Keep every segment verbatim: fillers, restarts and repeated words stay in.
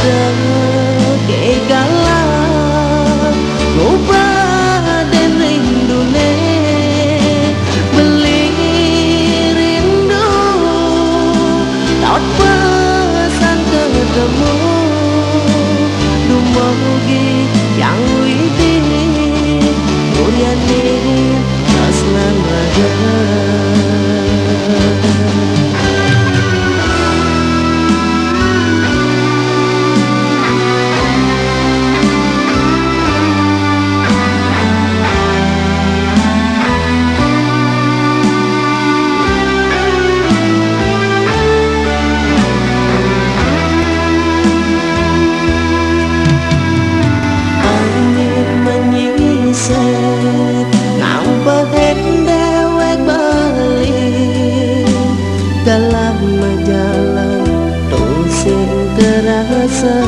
Ada kegalan, ngubah dan rindu ne. Beli rindu, tot pesan ketemu. Dumogi yang widi, Mulyani, Taslan Raja. Angin menyingsing, ngampehin dewek beli. Dalam jalan tusing kerasa.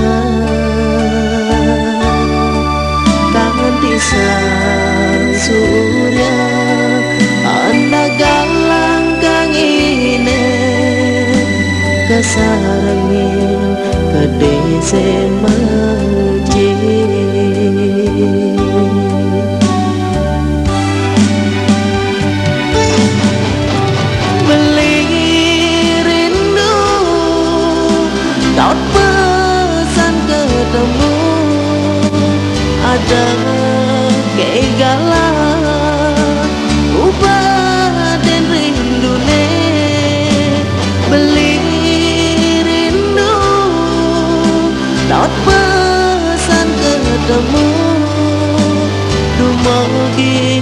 Kangen pisang surya, anak galang kang ine, kesarengin kedese menci. Beli rindu, tot pesan ketemu. Ada kegalan, ubah dan rindu ne. Beli rindu, tot pesan ketemu. Dumogi